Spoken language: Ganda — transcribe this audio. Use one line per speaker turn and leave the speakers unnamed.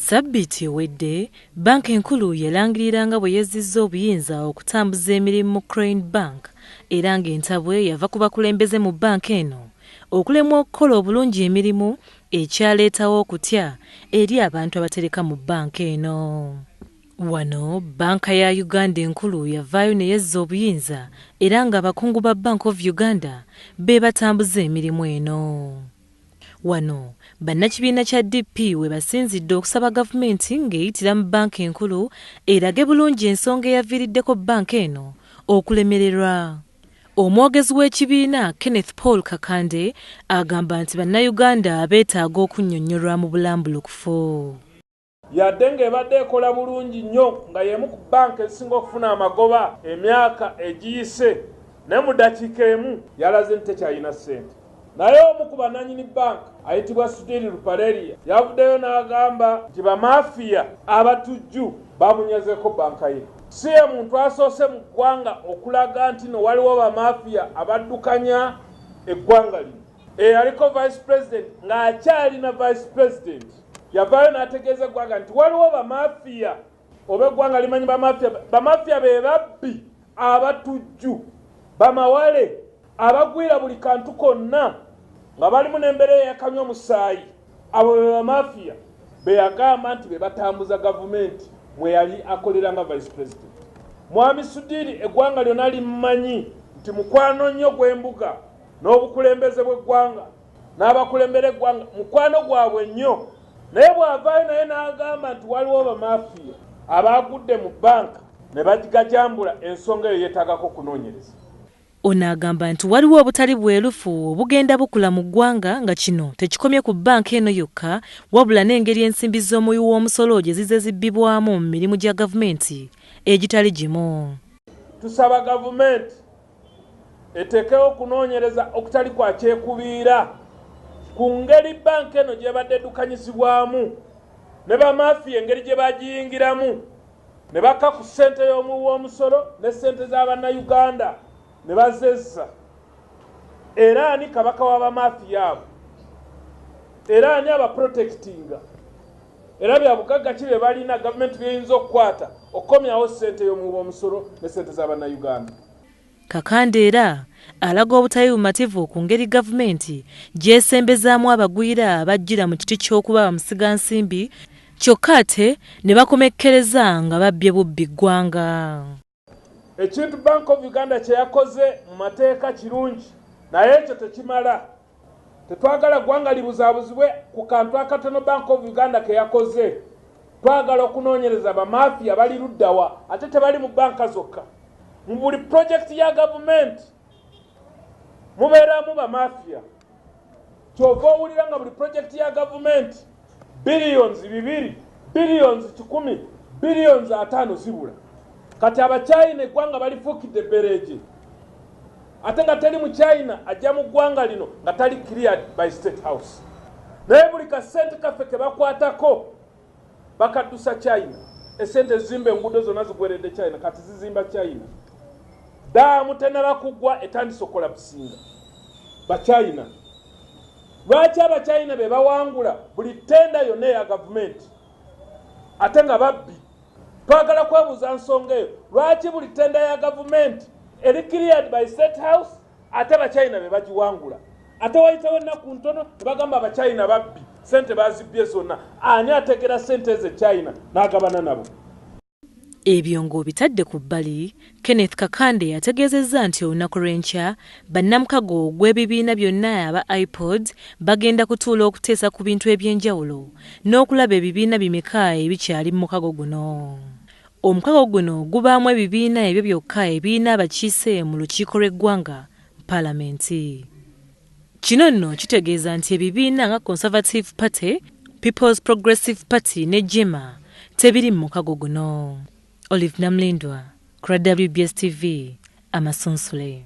Ssabbiiti ewedde, Bbanka Enkulu yalangirira nga bwe yezzizza obuyinza okutambuza emirimu mu Crane Bank era ng'entabwe yava ku bakulembeze mu bbanka eno okulemwa okukola obulungi emirimu ekyaleetawo okutya eri abantu abatereka mu bbanka eno. Wano Bbanka ya Uganda Enkulu yavaayo ne yezza obuyinza era ng'abakungu ba Bank of Uganda be batambuza emirimu eno. Wano bannakibiina kya DP we basinzidde okusaba gavumenti ng'eyitira mu bbanka enkulu erage bulungi ensonga eyaviiriddeko bbanka eno okulemererwa. Omwogezi w'ekibiina Kenneth Paul Kakande agamba nti bannayuganda beetaaga okunnyonnyolwa mu bulambulukufu.
Yadde ng'ebadde ekola bulungi nnyo nga y'emu ku bbanka ezisinga okufuna amagoba emyaka egiyise, naye mu ddakiika emu yalaze nti tekyalina ssente. Naye omu ku bannannyini bbanka ayitibwa Sudhir Ruparelia yavuddeyo n'agamba nti bamafiya abatujju bamunyazeeko bbanka ye. Si ye muntu asoose mu ggwanga okulaga nti no waliwo bamafiya abaddukanya eggwanga lino. Eyaliko Vice President ng'akyalina Vice President yavaayo n'ategeeza eggwanga nti waliwo bamafiya, oba eggwanga limanyi bamafiya. Bamafiya be babbi, abatujju, bamawale abagwira buli kantu konna nga balimu n'embeera eyakanywa musaayi. Abo be bamafiya be yagamba nti be batambuza gavumenti mwe yali akolera nga Vice President. Mwami Sudhir eggwanga lyonna limmanyi nti mukwano nnyo gw'embuga n'obukulembeze bw'eggwanga n'abakulembera eggwanga, mukwano gwabwe nnyo, naye bw'avaayo naye n'agamba nti waliwo bamafiya abaagudde mu bbanka ne bagigajambula, ensonga eyo yeetaagako okunoonyereza.
Ono agamba nti waliwo obutali bwerufu obugenda bukula mu ggwanga nga kino tekikomye ku bbanka eno yokka, wabula n'engeri ensimbi z'omuwi w'omusolo gye zize zibbibwamu mu mirimu gya gavumenti egitali gimu.
Tusaba gavumenti eteekewo okunoonyereza okutali kwa kyekubiira ku ngeri bbanka eno gy'ebadde eddukanyizibwamu ne bamafiya engeri gye bagiyingiramu ne bakka ku ssente y'omuwi w'omusolo ne ssente z'abannayuganda ne bazezza. Era ani kabaka w'abamafiya abo? Era ani abaprotectinga? Era bya bugagga ki bye balina gavumenti byeyinza okukwata okukomyawo ssente y'omuwi w'omusolo ne ssente z'abannayuganda?
Kakande era alaga obutali bumativu ku ngeri gavumenti gy'esembezaamu abagwira abajjira mu kiti ky'okuba bamusigansimbi, kyokka ate ne bakomekkereza nga babbye bubbi ggwanga.
Ekintu Bank of Uganda kye yakoze mu mateeka kirungi, naye ekyo tekimala. Tetwagala ggwanga libuzaabuzibwe ku kantu akatono Bank of Uganda ke yakoze. Twagala okunoonyereza bamafiya bali luddawa, ate tebali mu bbanka zokka. Mu buli pulojekiti ya gavumenti mubeeramu bamafiya. Kyova owulira nga buli pulojekiti ya gavumenti billions 2, billions 100, billions 50 zibula. Kati Abachina eggwanga balifuukidde ebbereeje, ate nga teri Muchina ajja mu ggwanga lino nga tali cleared by State House. Naye buli kasente kaffe ke bakwatako bakaddusa China. Esente ezizimba enguudo zonna zigweredde China, kati zizimba China. Daamu tenaba kuggwa etandise okucollapsinga Bachina. Lwaki Abachina be bawangula buli tender yonna eya gavumenti ate nga babbi? Twagala kwebuuza nsonga eyo, lwaki buli tender ya gavumenti eri cleared by State House ate Abachina be bagiwangula, ate wayitawo ennaku ntono ne bagamba Abachina babbi, sente bazibbye zonna? Ani ategera sente ezo China n'agabana nabo?
Ebyo ng'obitadde ku bbali, Kenneth Kakande yategeezezza nti olunaku lw'enkya bannamukago gw'ebibiina byonna aba IPOD bagenda kutuula okuteesa ku bintu eby'enjawulo n'okulaba ebibiina bimeka ebikyali mu mukago guno. Omukago guno gubaamu ebibiina ebyo byokka ebirina abakiise mu lukiiko lw'eggwanga, Paalamenti. Kino nno kitegeeza nti ebibiina nga Conservative Party, People's Progressive Party ne JEEMA tebiri mu mukago guno. Olive Namulindwa, ku lwa WBS TV, Amasunsule.